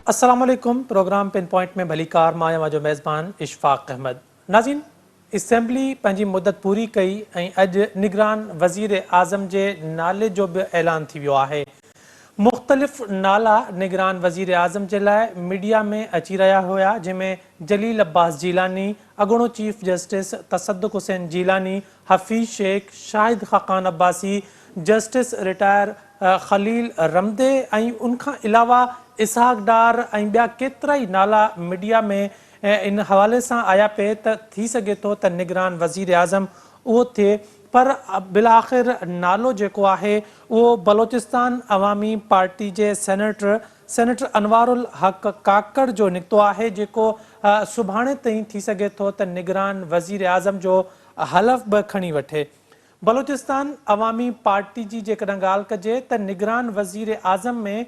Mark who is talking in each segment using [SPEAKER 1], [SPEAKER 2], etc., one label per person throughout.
[SPEAKER 1] السلام عليڪم پروگرام پن پوائنٽ ۾ ڀليڪار مان آهيان اوهان جو ميزبان اشفاق احمد ناظرين اسيمبلي پنهنجي مدت پوري ڪئي ۽ اڄ نگران وزير اعظم جي نالي جو به اعلان ٿي ويو آهي مختلف نالا نگران وزير اعظم جي لاء ميڊيا ۾ اچي رهيا هيا جنهن ۾ جليل عباس جيلاني اڳوڻو چيف جسٽس تصدق حسين جيلاني حفيظ شيخ، شاهد خاقان عباسي، جسٽس رٽائر خليل رمدي ۽ ان کان علاوه اسحاق ڊار ۽ ٻيا ڪيترائي نالا ميڊيا ۾ ان حوالي سان آيا پئي ته ٿي سگهي ٿو ته نگران وزيراعظم اهو ٿئي پر بالاخر نالو جيڪو آهي اهو بلوچستان عوامي پارٽي جي سينيٽر سينيٽر انوار الحق ڪاڪڙ جو نڪتو آهي جيڪو سڀاڻي تائين ٿي سگهي ٿو ته نگران وزيراعظم جو حلف به کڻي وٺي. بلوچستان عوامي پارٽي جي جيڪڏهن ڳالهه ڪجي ته نگران وزير اعظم ۾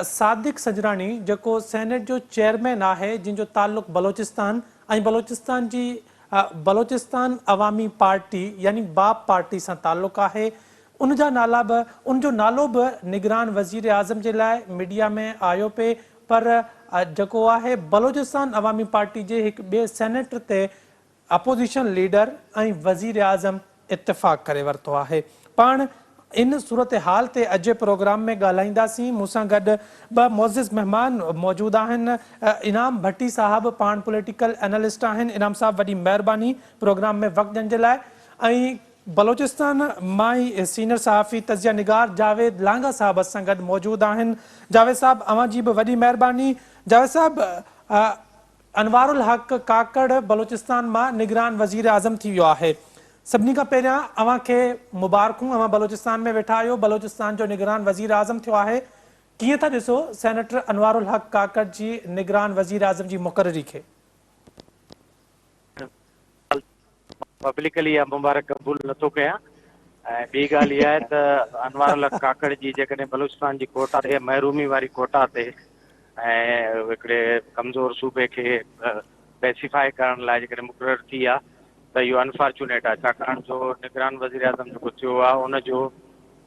[SPEAKER 1] صادق سنجراڻي جيڪو سينيٽ جو چيئرمين آهي جنهن جو تعلق بلوچستان ۽ بلوچستان جي بلوچستان عوامي پارٽي يعني باپ پارٽي سان تعلق آهي ان جا نالا به ان جو نالو به نگران وزير اعظم جي لاء ميڊيا ۾ آيو پئي پر جيڪو آهي بلوچستان عوامي پارٽي جي هڪ ٻئي سينيٽر تي اپوزيشن ليڊر ۽ وزيراعظم اتفاق ڪري ورتو آهي. پاڻ ان صورتحال تي اڄ جي پروگرام ۾ ڳالهائينداسين. مون سان گڏ ٻه معزز مهمان موجود آهن. انعام ڀٽي صاحب پاڻ پوليٽيڪل اينالسٽ آهن. انعام صاحب وڏي مهرباني پروگرام ۾ وقت ڏيڻ جي لاء ۽ بلوچستان مان ئي سينئر صحافي تجزيه نگار جاويد لانگاهه صاحب اسان سان گڏ موجود آهن. جاويد صاحب اوهان جي به وڏي مهرباني. جاويد صاحب انوار الحق ڪاڪڙ بلوچستان مان نگران وزيراعظم ٿي ويو آهي. سڀني کان پهريان اوهان کي مبارڪون اوهان بلوچستان ۾ ويٺا آهيو بلوچستان جو نگران وزيراعظم ٿيو آهي ڪيئن ٿا ڏسو سينيٽر انوار الحق ڪاڪڙ جي نگران وزيراعظم جي مقرري کي؟
[SPEAKER 2] پبلڪلي اها مبارڪ قبول نه ٿو ڪيان ۽ ٻي ڳالهه اها آهي ته انوار الحق ڪاڪڙ جي جيڪڏهن بلوچستان جي ڪوٽا تي محرومي واري ڪوٽا تي ۽ هڪڙي ڪمزور صوبي کي پيسيفائي ڪرڻ لاء جيڪڏهن مقرر ٿي آ ته اهو انفارچونيٽ آهي ڇاڪاڻ جو نگران وزيراعظم جيڪو ٿيو آهي ان جو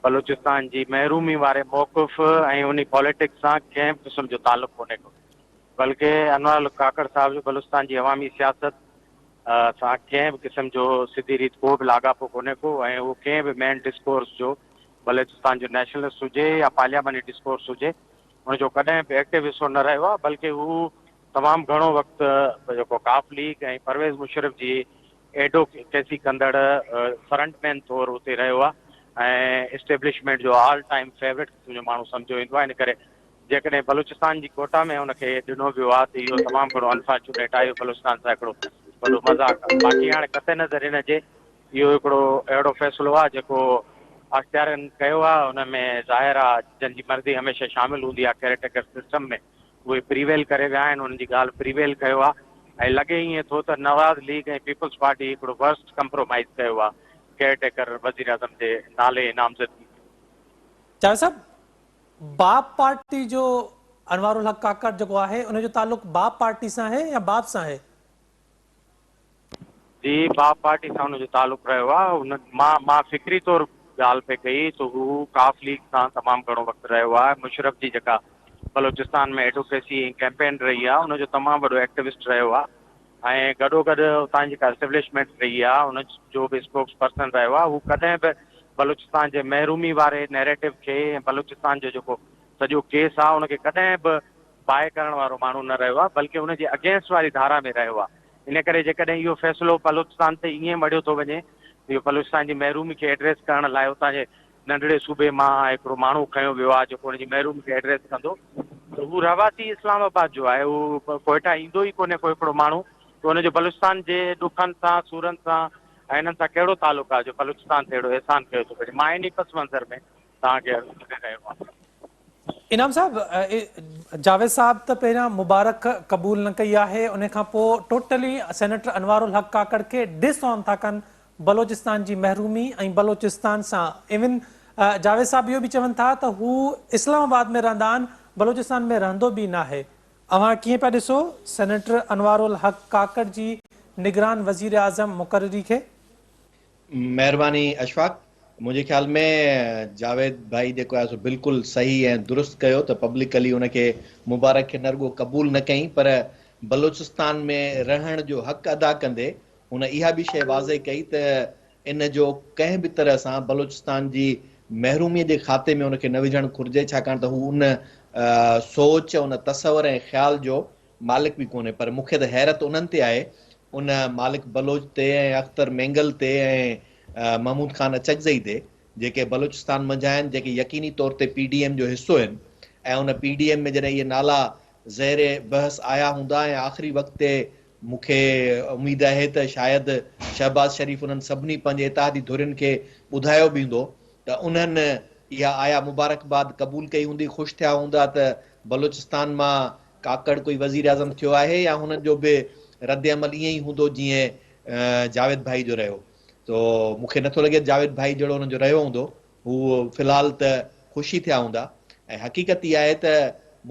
[SPEAKER 2] بلوچستان جي محرومي واري موقف ۽ انهي پاليٽڪس سان ڪنهن به قسم جو تعلق ڪونهي ڪو بلڪه انوار الحق ڪاڪڙ صاحب جو بلوچستان جي عوامي سياست سان ڪنهن به قسم جو سڌي ريت ڪو به لاڳاپو ڪونهي ڪو ۽ اهو ڪنهن به مين ڊسڪورس جو بلوچستان جو نيشنلسٽ هجي يا پارلياماني ڊسڪورس هجي ان جو ڪڏهن به ايڪٽو حصو نه رهيو آهي بلڪه هو تمام گهڻو وقت جيڪو قاف ليگ ۽ پرويز مشرف جي ايڊوڪيسي ڪندڙ فرنٽ مين طور اتي رهيو آهي ۽ اسٽيبلشمينٽ جو آل ٽائيم فيورٽ قسم جو ماڻهو سمجهيو ويندو آهي ان ڪري جيڪڏهن بلوچستان جي ڪوٽا ۾ ان کي ڏنو ويو آهي ته اهو تمام گهڻو انفارچونيٽ آهي، اهو بلوچستان سان هڪڙو وڏو مذاق آهي. باقي هاڻي قطع نظر ان جي اهو هڪڙو اهڙو فيصلو آهي جيڪو اختيارين ڪيو آهي، ان ۾ ظاهر آهي جن جي مرضي هميشه شامل هوندي آهي ڪيئر ٽيڪر سسٽم ۾ اهي پريويل ڪري ويا آهن، انهن جي ڳالهه پريويل ڪيو آهي ۽ لڳي ائين ٿو ته نواز ليگ ۽ پيپلز پارٽي هڪڙو ورسٽ ڪمپرومائيز ڪيو آهي ڪيئر ٽيڪر وزيراعظم جي نالي ۽ نامزدگي ۾.
[SPEAKER 1] جاويد صاحب باپ پارٽي جو انوار الحق ڪاڪڙ جيڪو آهي ان جو تعلق باپ پارٽي سان آهي يا باپ سان آهي؟
[SPEAKER 2] جي باپ پارٽي سان ان جو تعلق رهيو آهي ان مان مان فڪري طور ڳالهه پئي ڪئي ته هو قاف ليگ سان تمام گهڻو وقت رهيو آهي مشرف جي جيڪا بلوچستان ۾ ايڊوڪيسي ۽ ڪيمپين رهي آهي ان جو تمام وڏو ايڪٽوسٽ رهيو آهي ۽ گڏوگڏ اتان جي جيڪا اسٽيبلشمينٽ رهي آهي ان جو به اسپوڪس پرسن رهيو آهي هو ڪڏهن به بلوچستان جي محرومي واري نيريٽو کي ۽ بلوچستان جو جيڪو سڄو ڪيس آهي ان کي ڪڏهن به باء ڪرڻ وارو ماڻهو نه رهيو آهي بلڪه ان جي اگينسٽ واري ڌارا ۾ رهيو آهي ان ڪري جيڪڏهن اهو فيصلو بلوچستان تي ائين مڙهيو ٿو وڃي اهو بلوچستان جي محرومي کي ايڊريس ڪرڻ لاء اتان جي ننڍڙي صوبي مان هڪڙو ماڻهو کنيو ويو آهي جيڪو ان جي محرومي کي ايڊريس ڪندو ته هو رهواسي اسلام آباد جو آهي هو ڪوئيٽا ايندو ئي ڪونهي ڪو هڪڙو ماڻهو ته ان جو بلوچستان جي ڏکن سان سورن سان ۽ انهن سان ڪهڙو تعلق آهي جو بلوچستان تي اهڙو احسان ڪيو ٿو وڃي مان انهي پس منظر ۾ توهان کي عرض ڪري رهيو آهيان.
[SPEAKER 1] انعام صاحب جاويد صاحب ته پهريان مبارڪ قبول نه ڪئي آهي ان کان پوء ٽوٽلي سينيٽر انوار الحق ڪاڪڙ کي ڊس آن ٿا ڪن بلوچستان جي محرومي ۽ بلوچستان سان ايون جاويد صاحب اهو به چون ٿا ته هو اسلام آباد ۾ رهندا آهن بلوچستان ۾ رهندو به ناهي اوهان ڪيئن پيا ڏسو سينيٽر انوار الحق ڪاڪڙ جي نگران وزيراعظم مقرري کي؟
[SPEAKER 3] مهرباني اشفاق. منهنجي خيال ۾ جاويد ڀائي جيڪو آهي سو بلڪل صحيح ۽ درست ڪيو ته پبلڪلي ان کي مبارڪ کي نه رڳو قبول نه ڪيائين پر بلوچستان ۾ رهڻ جو حق ادا ڪندي هن اها به شيء واضح ڪئي ته ان جو ڪنهن به طرح سان بلوچستان جي محرومي جي کاتي ۾ ان کي نه وجهڻ گهرجي ڇاڪاڻ ته هو ان سوچ ان تصور ۽ خيال جو مالڪ به ڪونهي پر مون کي ته حيرت انهن تي آهي ان مالڪ بلوچ تي ۽ اختر مينگل تي ۽ محمود خان اچڪزئي تي جيڪي بلوچستان منجهان آهن جيڪي يقيني طور تي پي ڊي ايم جو حصو آهن ۽ ان پي ڊي ايم ۾ جڏهن اهي نالا زير بحث آيا هوندا ۽ آخري وقت تي مون کي اميد آهي ته شايد شهباز شريف انهن سڀني پنهنجي اتحادي ڌرين کي ٻڌايو به هوندو ته انهن اها آيا مبارڪباد قبول ڪئي هوندي خوش ٿيا هوندا ته بلوچستان مان ڪاڪڙ ڪوئي وزيراعظم ٿيو آهي يا هنن جو به رد عمل ائين ئي هوندو جيئن جاويد ڀائي جو رهيو تو مون کي نٿو لڳي ته جاويد ڀائي جهڙو هنن جو رهيو هوندو هو في الحال ته خوش ئي ٿيا هوندا ۽ حقيقت اها آهي ته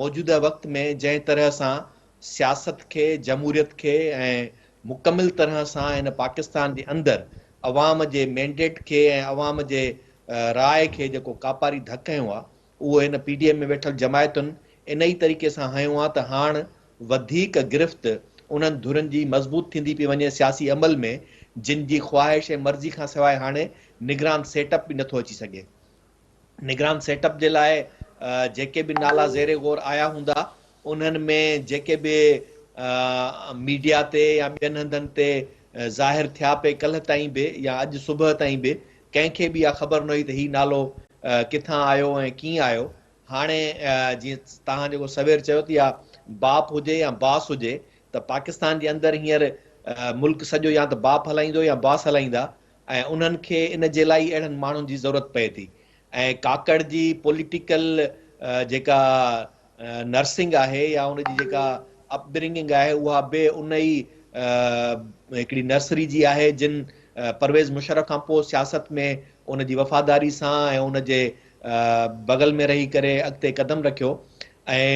[SPEAKER 3] موجوده وقت ۾ جنهن طرح سان سياست کي جمهوريت کي ۽ مڪمل طرح سان هن پاڪستان جي اندر عوام جي مينڊيٽ کي ۽ عوام جي راء کي جيڪو ڪاپاري ڌڪ هنيو آهي اهو هن پي ڊي ايم ۾ ويٺل جماعتن ان ئي طريقي سان هنيو آ ته هاڻ وڌيڪ گرفت انهن ڌرين جي مضبوط ٿيندي پئي وڃي سياسي عمل ۾ جن جي خواهش ۽ مرضي کان سواء هاڻي نگران سيٽ اپ به نٿو اچي سگهي. نگران سيٽ اپ جي لاء جيڪي به نالا زير غور آيا هوندا انهن ۾ جيڪي به ميڊيا تي يا ٻين هنڌن تي ظاهر ٿيا پئي ڪلهه تائين به يا اڄ صبح تائين به ڪنهن کي به اها خبر نه هئي ته هي نالو ڪٿان آيو ۽ ڪيئن آيو. هاڻي جيئن توهان جيڪو سوير چيو ته يا باپ هجي يا باس هجي ته پاڪستان جي اندر هينئر ملڪ سڄو يا ته باپ هلائيندو يا باس هلائيندا ۽ انهن کي ان جي لاء ئي اهڙن ماڻهن جي ضرورت پئي ٿي ۽ ڪاڪڙ جي پوليٽيڪل جيڪا نرسنگ آهي يا ان جي جيڪا اپ برنگنگ آهي اها به ان ئي هڪڙي نرسري جي آهي جن پرويز مشرف کان پوء سياست ۾ ان جي وفاداري سان ۽ ان جي بغل ۾ رهي ڪري اڳتي قدم رکيو ۽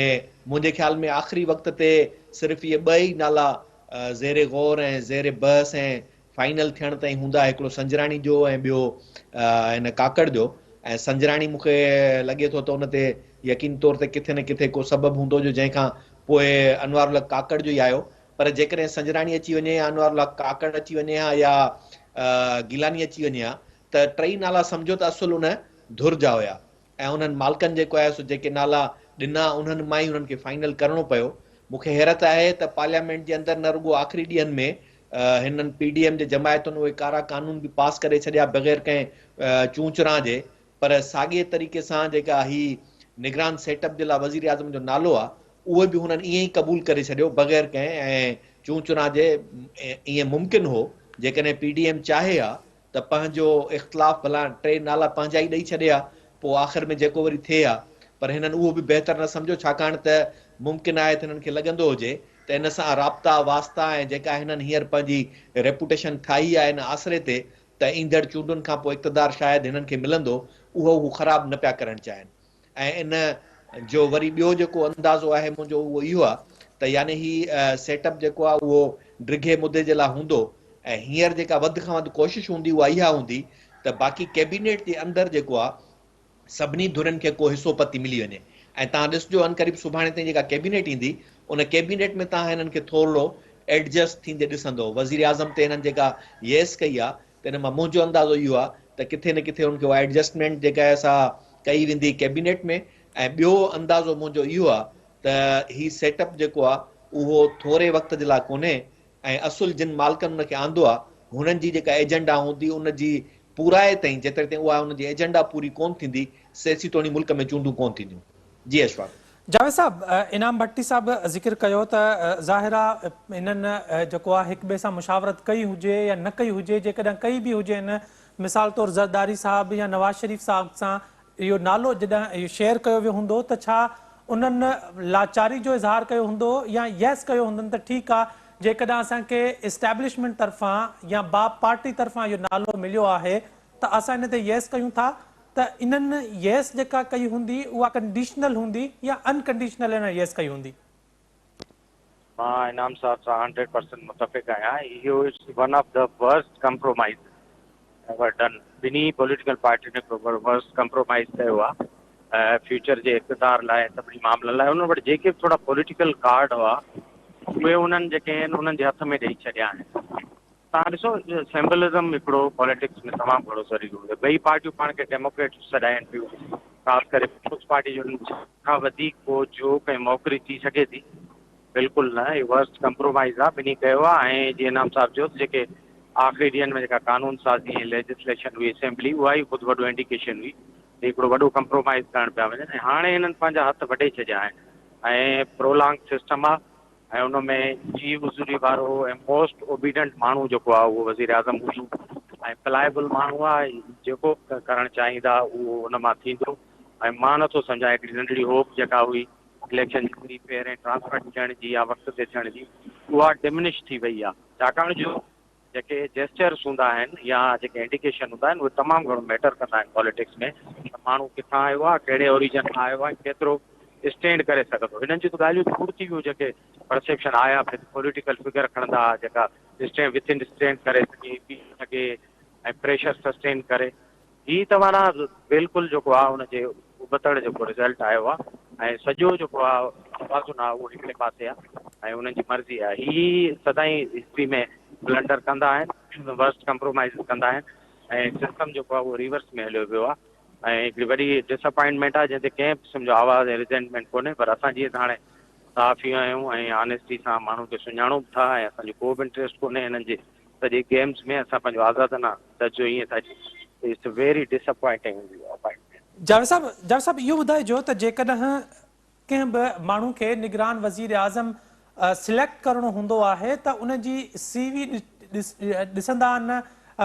[SPEAKER 3] منهنجي خيال ۾ آخري وقت تي صرف اهي ٻه ئي نالا زير غور ۽ زير بحث ۽ فائنل ٿيڻ تائين هوندا هڪڙو سنجراڻي جو ۽ ٻيو هن ڪاڪڙ جو ۽ سنجراڻي مون کي لڳي ٿو ته ان تي يقيني طور تي ڪٿي نه ڪٿي ڪو سبب هوندو جو جنهن کان پوء انوار الحق ڪاڪڙ جو ئي آيو پر جيڪڏهن سنجراڻي اچي وڃي يا انوار الحق ڪاڪڙ اچي وڃي ها يا گيلاني اچي وڃي ها ته ٽئي نالا سمجهو ته اصل ان ڌر جا هيا ۽ انهن مالڪن جيڪو آهي سو جيڪي نالا ڏنا انهن مان ئي انهن کي فائنل ڪرڻو پيو. مون کي حيرت آهي ته پارليامينٽ جي اندر نه رڳو آخري ڏينهن ۾ هنن پي ڊي ايم جي جماعتن اهي ڪارا قانون به پاس ڪري ڇڏيا بغير ڪنهن چون چران جي پر ساڳئي طريقي سان جيڪا هي نگران سيٽ اپ جي لاء وزيراعظم جو نالو آهي اهو به هنن ائين ئي قبول ڪري ڇڏيو بغير ڪنهن ۽ چون چران جي ائين ممڪن هو جيڪڏهن پي ڊي ايم چاهي ها ته پنهنجو اختلاف ڀلا ٽي نالا پنهنجا ئي ڏئي ڇڏي ها، پوء آخر ۾ جيڪو وري ٿئي ها. پر هنن اهو به بهتر نه سمجهيو، ڇاڪاڻ ته ممڪن آهي ته هنن کي لڳندو هجي ته ان سان رابطا، واسطا ۽ جيڪا هنن هينئر پنهنجي ريپوٽيشن ٺاهي آهي ان آسري تي ته ايندڙ چونڊن کان پوء اقتدار شايد هنن کي ملندو، اهو هو خراب نه پيا ڪرڻ چاهين. ۽ ان جو وري ٻيو جيڪو اندازو آهي منهنجو اهو اهو آهي ته يعني هي سيٽ اپ جيڪو آهي اهو ڊگهي مدي جي لاء هوندو ۽ هينئر جيڪا وڌ کان وڌ ڪوشش هوندي اها اها هوندي ته باقي ڪيبينيٽ جي اندر جيڪو آهي سڀني ڌرين کي ڪو حصو پتي ملي وڃي ۽ توهان ڏسجو عنقريب سڀاڻي تائين جيڪا ڪيبينيٽ ايندي ان ڪيبينيٽ ۾ توهان هنن کي ٿورڙو ايڊجسٽ ٿيندي ڏسندو وزيراعظم تي هنن جيڪا ييس ڪئي آهي ته ان مان منهنجو اندازو اهو آهي ته ڪٿي نه ڪٿي ان کي اها ايڊجسٽمينٽ جيڪا آهي سا ڪئي ويندي ڪيبينيٽ ۾ ۽ ٻيو اندازو منهنجو اهو آهي ته هي سيٽ اپ جيڪو آهي اهو ٿوري وقت جي لاء ڪونهي ۽ اصل جن مالڪن ان کي آندو آهي هنن جي جيڪا ايجنڊا هوندي ان جي پورائي تائين جيتري تائين اها ان جي ايجنڊا پوري ڪونه ٿيندي سيسي توڻي ملڪ ۾ چونڊون ڪونه ٿينديون. جي اشفاق.
[SPEAKER 1] جاويد صاحب انعام ڀٽي صاحب ذڪر ڪيو ته ظاهر آ هنن جيڪو آ هڪ ٻئي سان مشاورت ڪئي هجي يا نه ڪئي هجي جيڪڏهن ڪئي به هجي هن مثال طور زرداري صاحب يا نواز شريف صاحب سان اهو نالو جڏهن اهو شيئر ڪيو ويو هوندو ته ڇا انهن لاچاري جو اظهار ڪيو هوندو يا يس ڪيو هوندن ته ٺيڪ آ جيڪڏهن اسان کي اسٽيبلشمينٽ طرفان يا باپ پارٽي طرفان اهو نالو مليو آهي ته اسان ان تي يس ڪيون ٿا ته انهن ييس جيڪا ڪئي هوندي اها ڪنڊيشنل هوندي يا ان ڪنڊيشنل انهن ييس ڪئي هوندي؟
[SPEAKER 2] مان انعام صاحب سان هنڊريڊ پرسنٽ متفق آهيان اهو is one of the worst compromise ever done ٻنهي پوليٽيڪل پارٽين هڪڙو ورسٽ ڪمپرومائيز ڪيو آهي فيوچر جي اقتدار لاء سڀني معاملن لاء انهن وٽ جيڪي به ٿورا پوليٽيڪل ڪارڊ هئا اهي انهن جيڪي آهن انهن جي هٿ ۾ ڏئي ڇڏيا آهن. توهان ڏسو سيمبلزم هڪڙو پوليٽڪس ۾ تمام گهڻو ضروري هوندو آهي. ٻئي پارٽيون پاڻ کي ڊيموڪريٽ سڏائين پيون خاص ڪري پيپلز پارٽي جو کان وڌيڪ ڪو جوڪ ۽ موڪري ٿي سگهي ٿي؟ بلڪل نه، اهو ورسٽ ڪمپرومائيز آهي، ٻنهي ڪيو آهي ۽ جيئن انعام صاحب چيو ته جيڪي آخري ڏينهن ۾ جيڪا قانون سازي ۽ ليجسليشن هئي اسيمبلي اها ئي خود وڏو انڊيڪيشن هئي ته هڪڙو وڏو ڪمپرومائيز ڪرڻ پيا وڃن ۽ هاڻي هنن پنهنجا هٿ وڍي ڇڏيا آهن ۽ پرولانگ سسٽم آهي ۽ ان ۾ چيف حضوري وارو ۽ موسٽ اوبيڊنٽ ماڻهو جيڪو آهي اهو وزيراعظم هوندو ۽ پلائبل ماڻهو آهي جيڪو ڪرڻ چاهيندا اهو ان مان ٿيندو ۽ مان نٿو سمجهان هڪڙي ننڍڙي هوپ جيڪا هئي اليڪشن جي فري فيئر ۽ ٽرانسپرنٽ ٿيڻ جي يا وقت تي ٿيڻ جي اها ڊمنش ٿي وئي آهي ڇاڪاڻ جو جيڪي جيسچرس هوندا آهن يا جيڪي انڊيڪيشن هوندا آهن اهي تمام گهڻو ميٽر ڪندا آهن پاليٽڪس ۾ ته ماڻهو ڪٿان آيو آهي ڪهڙي اوريجن کان آيو آهي ڪيترو اسٽينڊ ڪري سگهندو هنن جون ته ڳالهيون ڌوڙ ٿي ويون جيڪي پرسيپشن آيا پوليٽيڪل فگر کڻندا جيڪا اسٽينڊ وٿ ان اسٽينڊ ڪري سگهي بيهي سگهي ۽ پريشر سسٽين ڪري هي ته معنيٰ بلڪل جيڪو آ ان جي ابتڙ جيڪو رزلٽ آيو آ ۽ سڄو جيڪو آ توازن آ اهو هڪڙي پاسي آ ۽ انهن جي مرضي آ هي سدائين هسٽري ۾ بلنڊر ڪندا آهن ورسٽ ڪمپرومائيز ڪندا آهن ۽ سسٽم جيڪو آ اهو ريورس ۾ هليو ويو آ ۽ هڪڙي وڏي ڊساپائنٽمينٽ آ جنهن تي ڪنهن به قسم جو آواز ۽ ريزينٽمينٽ ڪونهي پر اسان جيئن ته هاڻي صحافي آهيون ۽ آنيسٽي سان ماڻهن کي سڃاڻون به ٿا ۽ اسان جو ڪو به انٽريسٽ ڪونهي هنن جي سڄي گيمز ۾ اسان پنهنجو آزادانه تجزيو ائين ٿا ڏيون ته it's very disappointing appointment.
[SPEAKER 1] Javed صاحب جاويد صاحب اهو ٻڌائجو ته جيڪڏهن ڪنهن به ماڻهو کي نگران وزير اعظم سليڪٽ ڪرڻو هوندو آهي ته ان جي سي وي ڏسندا آهن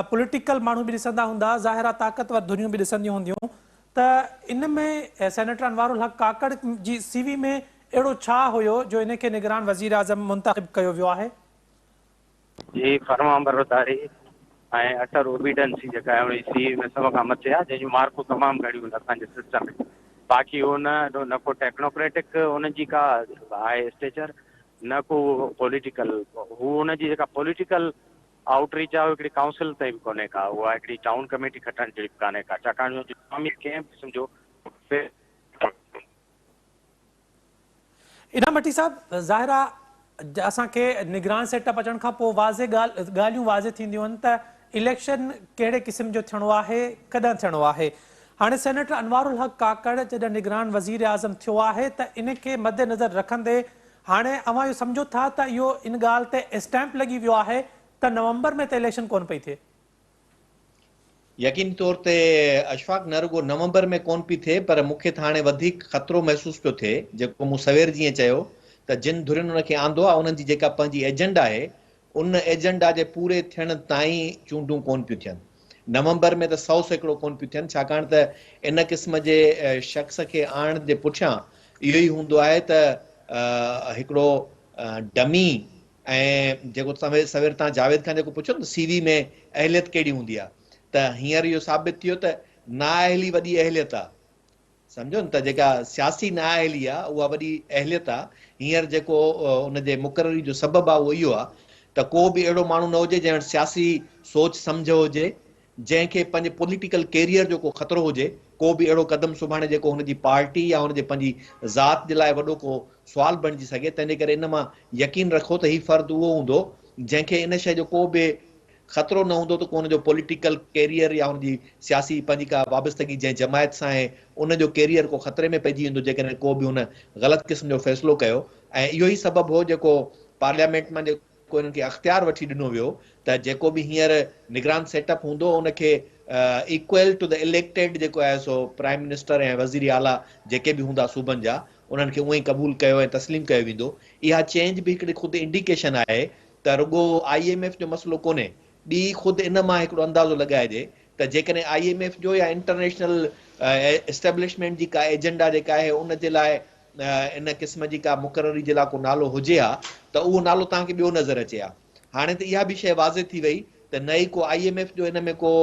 [SPEAKER 1] پوليٽيڪل ماڻهو به ڏسندا هوندا ظاهر آهي طاقتور ڌريون به ڏسنديون هونديون ته ان ۾ سينيٽر انوار الحق ڪاڪڙ جي سي وي ۾ اهڙو ڇا هيو جو ان کي نگران وزير اعظم منتخب ڪيو ويو آهي؟
[SPEAKER 2] جي فرمانبرداري ۽ اٽر اوبيڊنسي جيڪا آهي ان جي سي وي ۾ سڀ کان مٿي آهي جنهن جون مارڪون تمام گهڻيون آهن اسان جي سسٽم ۾ باقي هو نه نه ڪو ٽيڪنوڪريٽڪ ان جي ڪا آهي اسٽيچر نه ڪو پوليٽيڪل هو ان جي جيڪا پوليٽيڪل آئوٽ ريچ آهي هڪڙي ڪائونسل تائين به ڪونهي ڪا اها هڪڙي ٽائون ڪميٽي کٽڻ جهڙي به ڪانهي ڪا ڇاڪاڻ جو ڪنهن به قسم جو
[SPEAKER 1] انعام ڀٽي صاحب ظاهر آ اسان کي نگران سيٽ اپ اچڻ کان پوء واضح ڳالهه ڳالهيون واضح ٿينديون آهن ته اليڪشن ڪهڙي قسم جو ٿيڻو آهي ڪڏهن ٿيڻو آهي هاڻي سينيٽر انوار الحق ڪاڪڙ جڏهن نگران وزير اعظم ٿيو آهي ته ان کي مد نظر رکندي هاڻي اوهان اهو سمجهو ٿا ته اهو ان ڳالهه تي اسٽيمپ لڳي ويو آهي ته نومبر ۾ ته اليڪشن ڪونه پئي ٿئي.
[SPEAKER 3] يقيني طور تي اشفاق نه رڳو نومبر ۾ ڪونه پئي ٿئي پر مون کي ته هاڻي وڌيڪ خطرو محسوس پيو ٿئي جيڪو مون سوير جيئن چيو ته جن ڌرين ان کي آندو آهي انهن جي جيڪا پنهنجي ايجنڊا آهي ان ايجنڊا جي پوري ٿيڻ تائين چونڊون ڪونه پيون ٿين. نومبر ۾ ته 100% ڪونه پيون ٿين ڇاڪاڻ ته ان قسم جي شخص کي آڻڻ جي پٺيان اهو ئي هوندو آهي ته هڪڙو ڊمي ۽ جيڪو سوير تان جاويد کان جيڪو پڇيو نه سي وي ۾ اهليت ڪهڙي هوندي آهي ته هينئر اهو ثابت ٿيو ته نااهلي وڏي اهليت آهي سمجهو نه ته جيڪا سياسي نااهلي آهي اها وڏي اهليت آهي هينئر جيڪو ان جي مقرري جو سبب آهي اهو اهو آهي ته ڪو به اهڙو ماڻهو نه هجي جنهن وٽ سياسي سوچ سمجهه هجي جنهن کي پنهنجي پوليٽيڪل ڪيريئر جو ڪو خطرو هجي، ڪو به اهڙو قدم سڀاڻي جيڪو هن جي پارٽي يا هن جي پنهنجي ذات جي لاء وڏو ڪو سوال بڻجي سگهي، تنهن جي ڪري ان مان يقين رکو ته هي فرد اهو هوندو جنهن کي ان شيء جو ڪو به خطرو نه هوندو ته ڪو هن جو پوليٽيڪل ڪيريئر يا هن جي سياسي پنهنجي ڪا وابستگي جنهن جماعت سان آهي ان جو ڪيريئر ڪو خطري ۾ پئجي ويندو جيڪڏهن ڪو به هن غلط قسم جو فيصلو ڪيو ۽ اهو ئي سبب هو جيڪو پارليامينٽ مان جيڪو ڪو انهن کي اختيار وٺي ڏنو ويو ته جيڪو به هينئر نگران سيٽ اپ هوندو ان کي ايڪوئل ٽو the elected جيڪو آهي سو پرائم منسٽر ۽ وزير اعليٰ جيڪي به هوندا صوبن جا انهن کي اونئين ئي قبول ڪيو ۽ تسليم ڪيو ويندو. اها چينج به هڪڙي خود انڊيڪيشن آهي ته رڳو I M F جو مسئلو ڪونهي ٻي خود ان مان هڪڙو اندازو لڳائجي ته جيڪڏهن I M F جو يا انٽرنيشنل اسٽيبلشمينٽ جي ڪا ايجنڊا جيڪا آهي ان جي لاء ان قسم جي ڪا مقرري جي لاء ڪو نالو هجي ها ته اهو نالو توهان کي ٻيو نظر اچي ها. هاڻي ته اها به شيء واضح ٿي وئي ته نه ئي ڪو I M F جو ان ۾ ڪو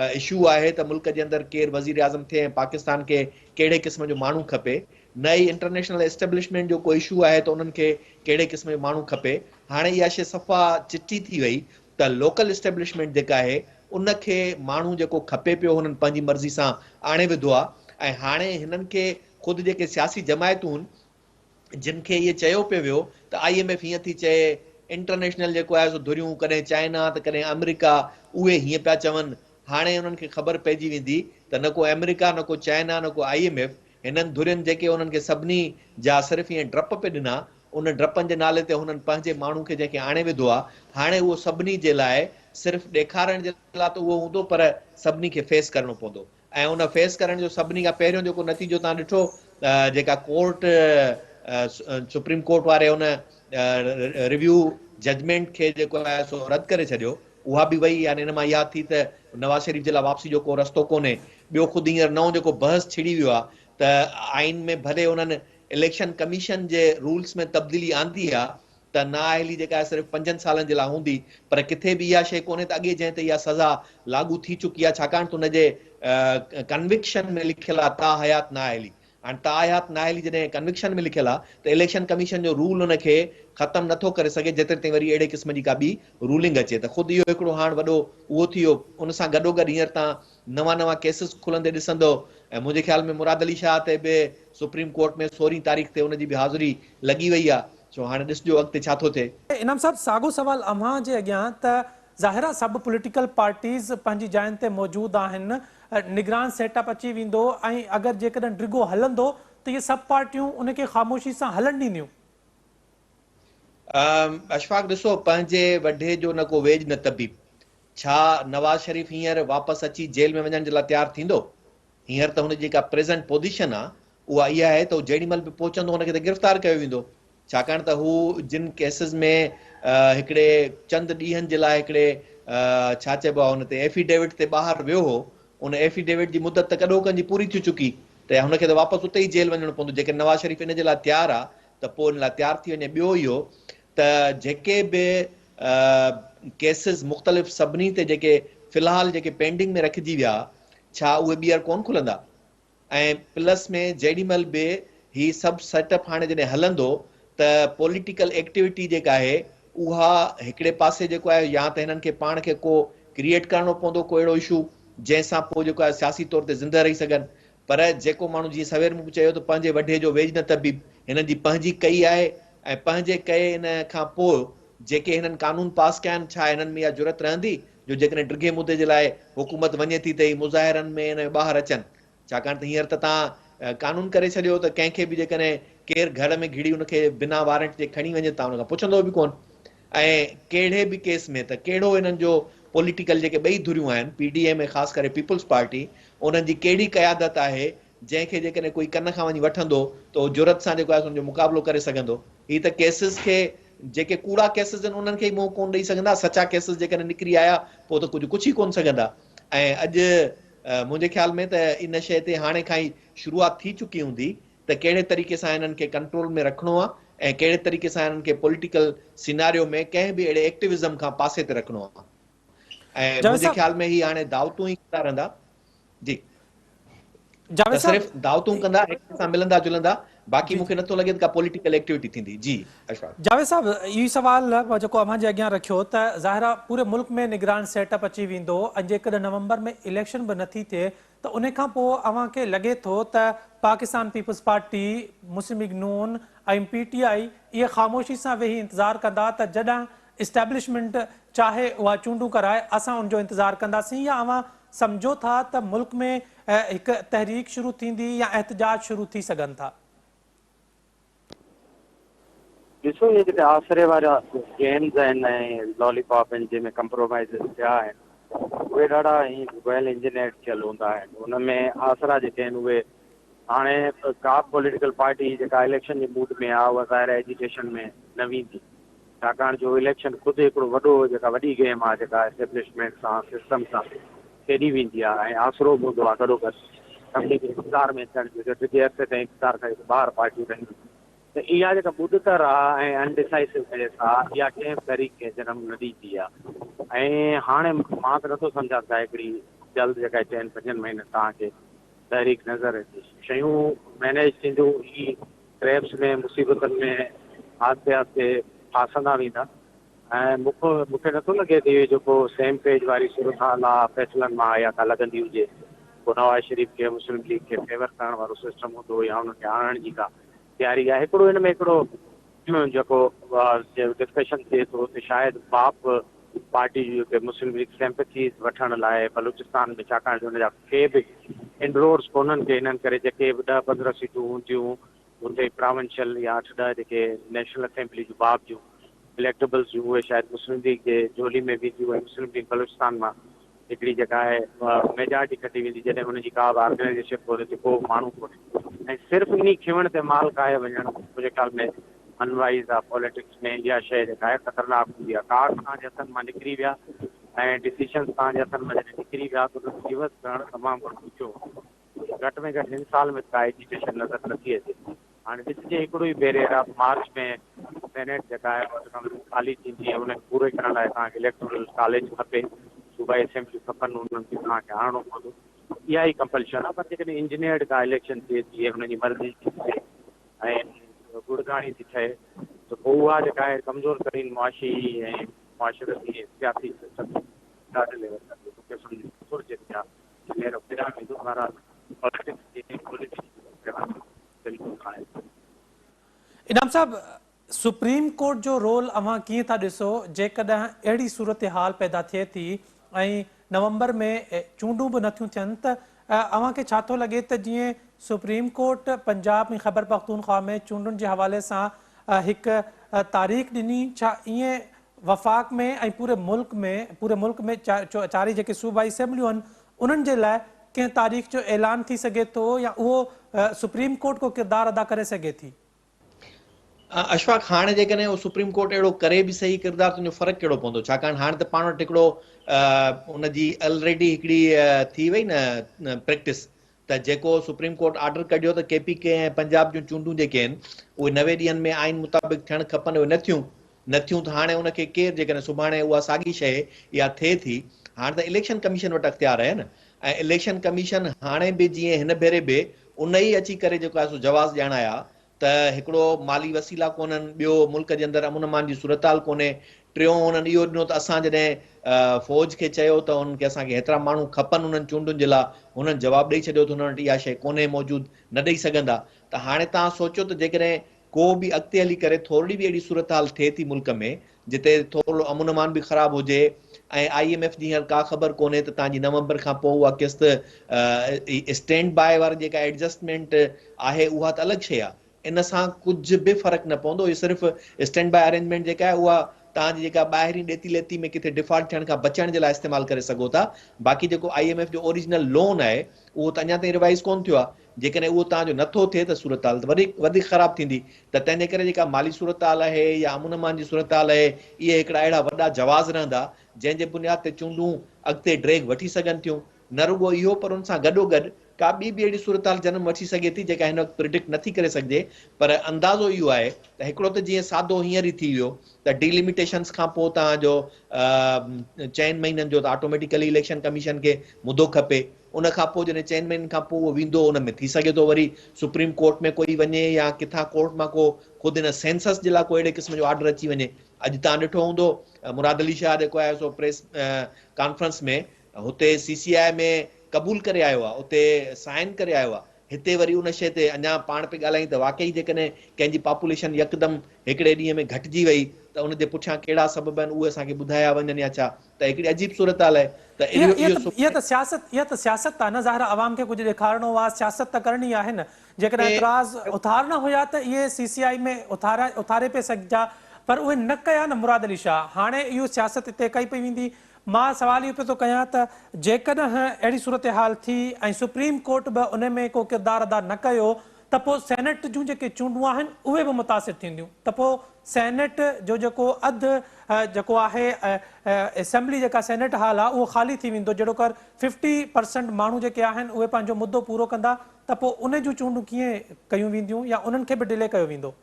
[SPEAKER 3] اشو آهي ته ملڪ جي اندر ڪير وزيراعظم ٿئي ۽ پاڪستان کي ڪهڙي قسم جو ماڻهو کپي، نه ئي انٽرنيشنل اسٽيبلشمينٽ جو ڪو اشو آهي ته انهن کي ڪهڙي قسم جو ماڻهو کپي. هاڻي اها شيء صفا چٽي ٿي وئي ته لوڪل اسٽيبلشمينٽ جيڪا آهي ان کي ماڻهو جيڪو کپي پيو هنن پنهنجي مرضي سان آڻي وڌو آهي ۽ هاڻي هنن کي خود جيڪي سياسي جماعتون جن کي اهي چيو پيو ويو ته I M F هيئن ٿي چئي، انٽرنيشنل جيڪو آهي سو ڌريون ڪڏهن چائنا ته ڪڏهن آمريڪا اهي هيئن پيا چون، هاڻي انهن کي خبر پئجي ويندي ته نه ڪو آمريڪا نه ڪو چائنا نه ڪو I M F هنن ڌرين جيڪي انهن کي سڀني جا صرف ائين ڊپ پئي ڏنا ان ڊپن جي نالي تي هنن پنهنجي ماڻهو کي جنهن کي آڻي وڌو آهي هاڻي اهو سڀني جي لاء صرف ڏيکارڻ جي لاء ته اهو هوندو پر سڀني کي فيس ڪرڻو پوندو. ۽ ان فيس ڪرڻ جو سڀني کان پهريون جيڪو نتيجو توهان ڏٺو جيڪا ڪورٽ سپريم ڪورٽ واري ان ريويو ججمينٽ کي جيڪو آهي سو رد ڪري ڇڏيو اها به وئي يعني ان مان اها ٿي ته نواز شريف جي لاء واپسي جو ڪو رستو ڪونهي ٻيو خود هينئر نئون جيڪو بحث ڇڙي ويو آهي ته آئين ۾ ڀلي انهن اليڪشن ڪميشن جي رولس ۾ تبديلي آندي آهي ته نااهلي جيڪا آهي صرف پنجن سالن جي لاء هوندي پر ڪٿي به اها شيء ڪونهي ته اڳي جنهن تي اها سزا لاڳو ٿي چڪي آهي ڇاڪاڻ ته ان جي ڪنوڪشن ۾ لکيل آهي تاحيات نااهلي هاڻي تاحيات نااهلي جڏهن ڪنوڪشن ۾ لکيل آهي ته اليڪشن ڪميشن جو رول ان کي ختم نٿو ڪري سگهي جيتري تائين وري اهڙي قسم جي ڪا ٻي رولنگ اچي ته خود اهو هڪڙو هاڻ وڏو اهو ٿي ويو ان سان گڏوگڏ هينئر تان نوان نوان ڪيسز کلندي ڏسندو ۽ منهنجي خيال ۾ مراد علي شاهه تي به سپريم ڪورٽ ۾ سورهين تاريخ تي ان جي به حاضري لڳي وئي آهي سو هاڻي ڏسجو اڳتي ڇا ٿو ٿئي.
[SPEAKER 1] انعام صاحب ساڳو سوال اوهان جي اڳيان ته ظاهر آ سڀ پوليٽيڪل پارٽيز پنهنجي جاين تي موجود آهن نگران سيٽ اپ اچي ويندو ۽ اگر جيڪڏهن ڊگهو هلندو ته اهي سڀ پارٽيون ان کي خاموشي سان هلڻ ڏينديون.
[SPEAKER 3] اشفاق ڏسو پنهنجي وڍي جو نه ڪو ويڄ نه طبيب ڇا نواز شريف هينئر واپس اچي جيل ۾ وڃڻ جي لاء تيار ٿيندو؟ هينئر ته هن جي جيڪا پريزنٽ پوزيشن آ اها اها آهي ته هو جيڏي مهل به پهچندو هن کي ته گرفتار ڪيو ويندو ڇاڪاڻ ته هو جن ڪيسز ۾ هڪڙي چند ڏينهن جي لاء هڪڙي ڇا چئبو آهي ان تي ايفيڊيوٽ تي ٻاهر ويو هو ان ايفيڊيوٽ جي مدت ته ڪڏهوڪن جي پوري ٿي چڪي ته هن کي ته واپس اتي ئي جيل وڃڻو پوندو جيڪڏهن نواز شريف ان جي لاء تيار آ ته پوء ان لاء تيار ٿي وڃي ٻيو اهو ته جيڪي به ڪيسز مختلف سڀني تي جيڪي في الحال جيڪي پينڊنگ ۾ رکجي ويا ڇا اهي ٻيهر ڪون کلندا ۽ پلس ۾ جيڏي مهل به هي سڀ سيٽ اپ هاڻي جڏهن هلندو ته پوليٽيڪل ايڪٽيوٽي جيڪا آهي اها هڪڙي پاسي جيڪو آهي يا ته هنن کي پاڻ کي ڪو ڪريئيٽ ڪرڻو پوندو ڪو اهڙو اشو جنهن سان پوء جيڪو آهي سياسي طور تي زنده رهي سگهن پر جيڪو ماڻهو جيئن سوير مون به چيو ته پنهنجي وڍي جو ويڄ نه طبيب هنن جي پنهنجي ڪئي آهي ۽ پنهنجي ڪئي ان کان پوء جيڪي هنن قانون پاس ڪيا آهن ڇا هنن ۾ اها جرئت رهندي جو جيڪڏهن ڊگهي مدي جي لاء حڪومت وڃي ٿي ته هي مظاهرن ۾ ان ۾ ٻاهر اچن ڇاڪاڻ ته هينئر ته توهان قانون ڪري ڇڏيو ته ڪنهن کي به جيڪڏهن ڪير گهر ۾ گهڙي ان کي بنا وارنٽ جي کڻي وڃي ته توهان ان کان پڇندو به ڪونه ۽ ڪهڙي به ڪيس ۾ ته ڪهڙو انهن جو پوليٽيڪل جيڪي ٻئي ڌريون آهن پي ڊي ايم ۽ خاص ڪري پيپلز پارٽي انهن جي ڪهڙي قيادت آهي جنهن کي جيڪڏهن ڪوئي ڪن کان وڃي وٺندو ته اهو جرئت سان جيڪو آهي سو ان جو مقابلو ڪري سگهندو. هي ته ڪيسز کي جيڪي ڪوڙا ڪيسز آهن انهن کي ئي منهن ڪونه ڏئي سگهندا سچا ڪيسز جيڪڏهن نڪري آيا پوء ته ڪجهه ڪڇي ڪونه سگهندا ۽ اڄ منهنجي خيال ۾ ته ان شيء تي هاڻي کان ئي شروعات ٿي چڪي هوندي ته ڪهڙي طريقي سان انهن کي ڪنٽرول ۾ رکڻو آ ۽ ڪهڙي طريقي سان انهن کي پوليٽيڪل سيناريو ۾ ڪنهن به اهڙي ايڪٽوزم کان پاسي تي رکڻو آ ۽
[SPEAKER 1] جاويد
[SPEAKER 3] منهنجي
[SPEAKER 1] صاحب
[SPEAKER 3] خيال ۾ هي هاڻي دعوتون ئي ڪندا رهندا جي ته
[SPEAKER 1] جاويد صاحب
[SPEAKER 3] صرف دعوتون ڪندا هڪ ٻئي سان ملندا جلندا باقي
[SPEAKER 1] جي
[SPEAKER 3] مون کي نٿو لڳي ته ڪا پوليٽيڪل ايڪٽيوٽي ٿيندي جي اشفاق.
[SPEAKER 1] جاويد صاحب اهو ئي سوال جيڪو اوهان جي اڳيان رکيو ته ظاهر آ پوري ملڪ ۾ نگران سيٽ اپ اچي ويندو ۽ جيڪڏهن نومبر ۾ اليڪشن به نٿي ٿئي ته ان کان پوء اوهان کي لڳي ٿو ته پاڪستان پيپلز پارٽي، مسلم ليگ نون ۽ پي ٽي آء اهي خاموشي سان ويهي انتظار ڪندا ته جڏهن اسٽيبلشمينٽ چاهي اها چونڊون ڪرائي اسان ان جو انتظار ڪنداسين يا اوهان سمجهو ٿا ته ملڪ ۾ هڪ تحريڪ شروع ٿيندي يا احتجاج شروع ٿي سگهن ٿا؟
[SPEAKER 2] ڏسو اهي جيڪي آسري وارا گيمز آهن ۽ لالي پاپ آهن جنهن ۾ ڪمپرومائيزز ٿيا آهن اهي ڏاڍا ائين ويل انجنيئرڊ ٿيل هوندا آهن ان ۾ آسرا جيڪي آهن اهي هاڻي ڪا به پوليٽيڪل پارٽي جيڪا اليڪشن جي موڊ ۾ آهي اها ظاهر آهي ايجيٽيشن ۾ نه ويندي ڇاڪاڻ جو اليڪشن خود هڪڙو وڏو جيڪا وڏي گيم آهي جيڪا اسٽيبلشمينٽ سان سسٽم سان کيڏي ويندي آهي ۽ آسرو به هوندو آهي گڏوگڏ سڀني کي اقتدار ۾ اچڻ جو ڊگهي عرصي تائين اقتدار کان ٻاهر پارٽيون رهيون ته اها جيڪا ٻڏتر آ ۽ Undecisiveness آ اها ڪنهن به تحريڪ کي جنم نه ڏيندي آ ۽ هاڻي مان ته نٿو سمجهان ته هڪڙي جلد جيڪا چئن پنجن مهينن توهان کي تحريڪ نظر اچي. شيون مئنيج ٿينديون هي ٽريپس ۾ مصيبتن ۾ آهستي آهستي ڦاسندا ويندا ۽ مون کي نٿو لڳي ته اهو جيڪو سيم پيج واري صورتحال آ فيصلن مان يا ڪا لڳندي هجي ڪو نواز شريف کي مسلم ليگ کي فيور ڪرڻ وارو سسٽم هوندو يا انهن کي آڻڻ جي ڪا تياري آهي. هڪڙو هن ۾ هڪڙو جيڪو ڊسڪشن ٿئي ٿو ته شايد باپ پارٽي جون جيڪي مسلم ليگ سيمپٿيز وٺڻ لاء بلوچستان ۾ ڇاڪاڻ جو ان جا ڪي به انروڊز ڪونهن ڪي انهن ڪري جيڪي به ڏهه 15 سيٽون هونديون اتي پراونشل يا اٺ ڏهه جيڪي نيشنل اسيمبلي جون باب جون اليڪٽبلز جون اهي شايد مسلم ليگ جي جهولي ۾ وينديون ۽ مسلم ليگ بلوچستان مان هڪڙي جيڪا آهي ميجارٽي کٽي ويندي جڏهن ان جي ڪا به آرگنائيزيشن ڪونهي اتي ڪو به ماڻهو ڪونهي ۽ صرف انهي کيوڻ تي مال ڪاهي وڃڻ منهنجي خيال ۾ انوائز آ پاليٽڪس ۾ اها شيء جيڪا آهي خطرناڪ هوندي آ ڪارڊ توهان جي هٿن مان نڪري ويا ۽ ڊسيشنز توهان جي هٿن مان جڏهن نڪري ويا ته انهن کي ريورس ڪرڻ تمام گهڻو ڏکيو هوندو آ. گهٽ ۾ گهٽ هن سال ۾ ته ڪا ايجيٽيشن نظر نٿي اچي. هاڻي ڏسجي هڪڙو ئي بيريئر آهي مارچ ۾ سينيٽ جيڪا آهي اها ته خالي ٿيندي ۽ ان کي پوري ڪرڻ لاء توهان کي اليڪٽورل ڪاليج کپي، صوبائي اسيمبليون کپن انهن کي توهان کي آڻڻو پوندو. اها ئي ڪمپلشن آهي پر جيڪڏهن انجنيئرڊ ڪا اليڪشن ٿئي ٿي ۽ انهن جي مرضي جي ٿئي ۽ ڳڙگاڻي ٿي ٺهي ته پوء اها جيڪا آهي ڪمزور ترين معاشي ۽ معاشرتي ۽ سياسي سسٽم ڏاڍي ليول تي مون کي سمجهه گهرجي ته اها ميرو ڪيڏانهن ويندو بهرحال پاليٽڪس جي پوليٽيشن جو پيغام بلڪل ناهي.
[SPEAKER 1] انعام صاحب سپريم ڪورٽ جو رول اوهان ڪيئن ٿا ڏسو جيڪڏهن اهڙي صورتحال پيدا ٿئي ٿي ۽ نومبر ۾ چونڊون به نٿيون ٿين ته اوهان کي ڇا ٿو لڳي ته جيئن سپريم ڪورٽ پنجاب ۽ خيبر پختونخوا ۾ چونڊن جي حوالي سان هڪ تاريخ ڏني ڇا ائين وفاق ۾ ۽ پوري ملڪ ۾ پوري ملڪ ۾ چارئي جيڪي صوبائي اسيمبليون آهن انهن جي لاء ڪنهن تاريخ جو اعلان ٿي سگهي ٿو يا اهو سپريم ڪورٽ ڪو ڪردار ادا ڪري سگهي ٿي؟
[SPEAKER 3] اشفاق هاڻي جيڪڏهن اهو سپريم ڪورٽ اهڙو ڪري به صحيح ڪردار ته ان جو فرق ڪهڙو پوندو ڇاڪاڻ هاڻي ته پاڻ وٽ هڪڙو ان جي الريڊي هڪڙي ٿي وئي نه پريڪٽس ته جيڪو سپريم ڪورٽ آرڊر ڪڍيو ته ڪي پي ڪي ۽ پنجاب جون چونڊون جيڪي آهن اهي 90 ڏينهن ۾ آئين مطابق ٿيڻ کپن اهي نه ٿيون نه ٿيون ته هاڻي ان کي ڪير جيڪڏهن سڀاڻي اها ساڳي شيء اها ٿئي ٿي هاڻي ته اليڪشن ڪميشن وٽ اختيار آهي نه ۽ اليڪشن ڪميشن هاڻي به جيئن هن ڀيري به ان ئي اچي ڪري جيڪو آهي سو جواز ڄاڻايا ته هڪڙو مالي وسيلا ڪونهن، ٻيو ملڪ جي اندر امن امان جي صورتحال ڪونهي، ٽيون هنن اهو ڏنو ته اسان جڏهن فوج کي چيو ته انهن کي اسان کي هيترا ماڻهو کپن انهن چونڊن جي لا هنن جواب ڏئي ڇڏيو ته هنن وٽ اها شيء ڪونهي موجود نه ڏئي سگهندا ته هاڻي توهان سوچيو ته جيڪڏهن ڪو به اڳتي هلي ڪري ٿورڙي به اهڙي صورتحال ٿئي ٿي ملڪ ۾ جتي ٿورڙو امن امان به خراب هجي ۽ I M F جي هينئر ڪا خبر ڪونهي ته توهان جي نومبر کان پوء اها قسط اسٽينڊ باء واري جيڪا ايڊجسٽمينٽ آهي اها ته الڳ شيء آهي ان سان ڪجهه به فرق نه پوندو اهي صرف اسٽينڊ باء ارينجمينٽ جيڪا آهي اها توهان جي جيڪا ٻاهرين ڏيتي ليتي ۾ ڪٿي ڊيفالٽ ٿيڻ کان بچڻ جي لاء استعمال ڪري سگهو ٿا باقي جيڪو I M F جو اوريجنل لون آهي اهو ته اڃا تائين ريوائز ڪونه ٿيو آهي جيڪڏهن اهو توهان جو نه ٿو ٿئي ته صورتحال ته وڌيڪ وڌيڪ خراب ٿيندي ته تنهن جي ڪري جيڪا مالي صورتحال آهي يا امن امان جي صورتحال آهي اهي هڪڙا اهڙا وڏا جواز رهندا جنهن جي بنياد تي چونڊون اڳتي ڊريگهه وٺي سگهن ٿيون. نه رڳو اهو پر ان سان گڏوگڏ ڪا ٻي به اهڙي صورتحال جنم وٺي سگهي ٿي جيڪا هن وقت پرڊڪٽ نه ٿي ڪري سگهجي پر اندازو اهو آهي ته هڪڙو ته جيئن سادو هينئر ئي ٿي ويو ته ڊيلميٽيشنز کان پوء توهان جو چئن مهينن جو ته آٽوميٽيڪلي اليڪشن ڪميشن کي مدو کپي ان کان پوء جڏهن چئن مهينن کان پوء اهو ويندو ان ۾ ٿي سگهي ٿو وري سپريم ڪورٽ ۾ ڪوئي وڃي يا ڪٿان ڪورٽ مان ڪو خود ان سينسس جي لاء ڪو اهڙي قسم جو آرڊر اچي وڃي. اڄ توهان ڏٺو هوندو مراد علي شاهه جيڪو آهي سو پريس ڪانفرنس ۾ هتي سي سي آء ۾ قبول ڪري آيو آهي اتي سائن ڪري آيو آهي هتي وري ان شيء تي اڃا پاڻ پئي ڳالهائين ته واقعي جيڪڏهن ڪنهن جي پاپوليشن يڪدم هڪڙي ڏينهن ۾ گهٽجي وئي ته ان جي پٺيان ڪهڙا سبب آهن اهي اسان کي ٻڌايا وڃن يا ڇا ته هڪڙي عجيب صورتحال آهي ته
[SPEAKER 1] اها اهو اها ته سياست اها ته سياست آهي نه ظاهر آهي عوام کي ڪجهه ڏيکارڻو آهي سياست ته ڪرڻي آهي نه جيڪڏهن اعتراض اٿارڻا هيا ته اهي سي سي آء ۾ اٿاريا اٿاري پئي سگهجا پر اهي نه ڪيا نه مراد علي شاهه هاڻي اهو سياست اتي ڪئي پئي ويندي مان سوال اهو پيو ٿو ڪيان ته جيڪڏهن اهڙي صورتحال ٿي ۽ سپريم ڪورٽ به ان ۾ ڪو ڪردار ادا نه ڪيو ته پوء سينيٽ جون جيڪي چونڊون آهن اهي به متاثر ٿينديون ته پوء سينيٽ جو جيڪو اڌ جيڪو آهي اسيمبلي جيڪا سينيٽ هال آهي اهو خالي ٿي ويندو جهڙوڪر ففٽي پرسنٽ ماڻهو جيڪي آهن اهي پنهنجو مدو پورو ڪندا ته پوء ان جون چونڊون ڪيئن ڪيون وينديون يا انهن کي به ڊلي ڪيو ويندو.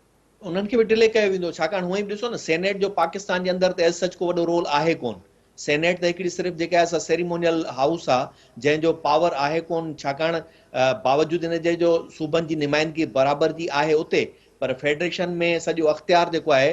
[SPEAKER 3] انهن کي به ڊلي ڪيو ويندو ڇاڪاڻ هونئن به ڏسو نه سينيٽ جو پاڪستان جي اندر ته ايز سچ ڪو وڏو رول آهي ڪون سينيٽ ته هڪڙي صرف جيڪا آهي سا سيريمونيل هائوس آ جنهن جو پاور آهي ڪون ڇاڪاڻ باوجود ان جي جو صوبن جي نمائندگي برابر جي آهي اتي پر فيڊريشن ۾ سڄو اختيار جيڪو آهي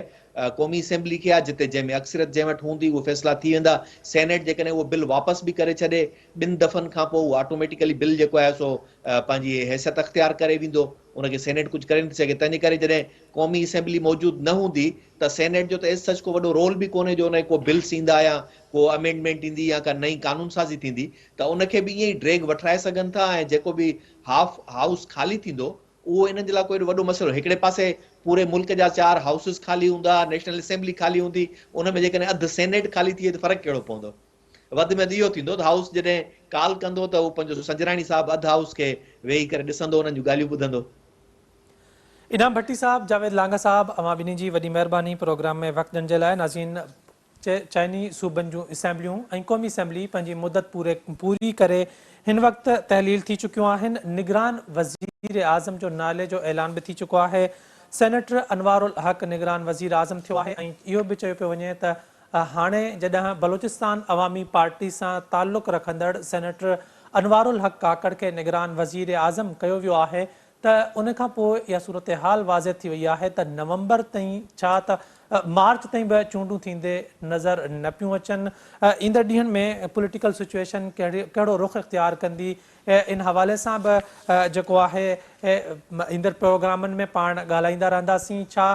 [SPEAKER 3] قومي اسيمبلي کي آهي جتي جنهن ۾ اڪثريت جنهن وٽ هوندي اهي فيصلا ٿي ويندا. سينيٽ جيڪڏهن اهو بل واپس به ڪري ڇڏي ٻن دفعن کان پوء اهو آٽوميٽيڪلي بل جيڪو آهي سو پنهنجي حيثيت اختيار ڪري ويندو ان کي سينيٽ ڪجهه ڪري نٿي سگهي تنهنجي ڪري جڏهن قومي اسيمبلي موجود نه هوندي ته سينيٽ جو ته ايز سچ ڪو وڏو رول به ڪونهي جو ان کي ڪو بلس ايندا يا ڪو امينڊمينٽ ايندي يا ڪا نئين قانون سازي ٿيندي ته ان کي به ائين ئي ڊريگ وٺرائي سگهن ٿا ۽ جيڪو به هاف هائوس خالي ٿيندو اهو انهن جي لاء ڪو ايڏو وڏو مسئلو هڪڙي پاسي پوري ملڪ جا چار هائوسز خالي هوندا، نيشنل اسيمبلي خالي هوندي، ان ۾ جيڪڏهن اڌ سينيٽ خالي ٿي وئي ته فرق ڪهڙو پوندو؟ وڌ ۾ وڌ اهو ٿيندو ته هائوس جڏهن ڪال ڪندو ته هو پنهنجو سنجراڻي صاحب اڌ هائوس کي ويهي ڪري ڏسندو انهن جون ڳالهيون ٻڌندو.
[SPEAKER 1] انعام ڀٽي صاحب، جاويد لانگاهه صاحب اوهان ٻنهي جي وڏي مهرباني پروگرام ۾ وقت ڏيڻ جي لاء. ناظرين چئني صوبن جون اسيمبليون ۽ قومي اسيمبلي پنهنجي مدت پوري ڪري هن وقت تحليل ٿي چڪيون آهن، نگران وزير اعظم جو نالي جو اعلان به ٿي چڪو آهي، سينيٽر انوار الحق نگران وزير اعظم ٿيو آهي ۽ اهو به چيو پيو وڃي ته هاڻي جڏهن بلوچستان عوامي پارٽي سان تعلق رکندڙ سينيٽر انوار الحق ڪاڪڙ کي نگران وزير اعظم ڪيو ويو آهي ته ان کان پوء اها صورتحال واضح ٿي وئي آهي ته نومبر تائين ڇا ته مارچ تائين به چونڊون ٿيندي نظر نه پيون اچن، ايندڙ ڏينهن ۾ پوليٽيڪل سچوئيشن ڪهڙو رخ اختيار ڪندي ان حوالي سان به جيڪو آهي ايندڙ پروگرامن ۾ پاڻ ڳالهائيندا رهنداسين، ڇا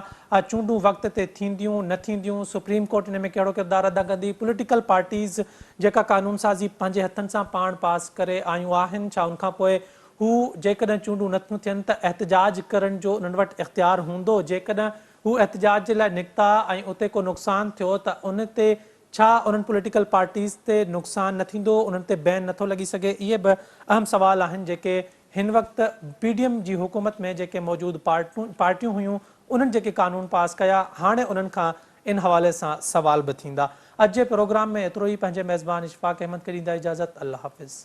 [SPEAKER 1] چونڊون وقت تي ٿينديون نه ٿينديون، سپريم ڪورٽ ان ۾ ڪهڙو ڪردار ادا ڪندي، پوليٽيڪل پارٽيز جيڪا قانون سازي پنهنجي هٿن سان پاڻ پاس ڪري آيون آهن ڇا ان کان پوء هو جيڪڏهن چونڊون نه ٿيون ٿين ته احتجاج ڪرڻ جو انهن وٽ اختيار هوندو، جيڪڏهن هو احتجاج جي لاء نڪتا ۽ اتي ڪو نقصان ٿيو ته ان تي ڇا انهن پوليٽيڪل پارٽيز تي نقصان نه ٿيندو، انهن تي بين نه ٿو لڳي سگهي، اهي به اهم سوال آهن جيڪي هن وقت پي ڊي ايم جي حڪومت ۾ جيڪي موجود پارٽيون هيون انهن جيڪي قانون پاس ڪيا هاڻي انهن کان ان حوالي سان سوال به ٿيندا. اڄ جي پروگرام ۾ ايترو ئي پنهنجي ميزبان اشفاق احمد کي ڏيندا اجازت الله حافظ.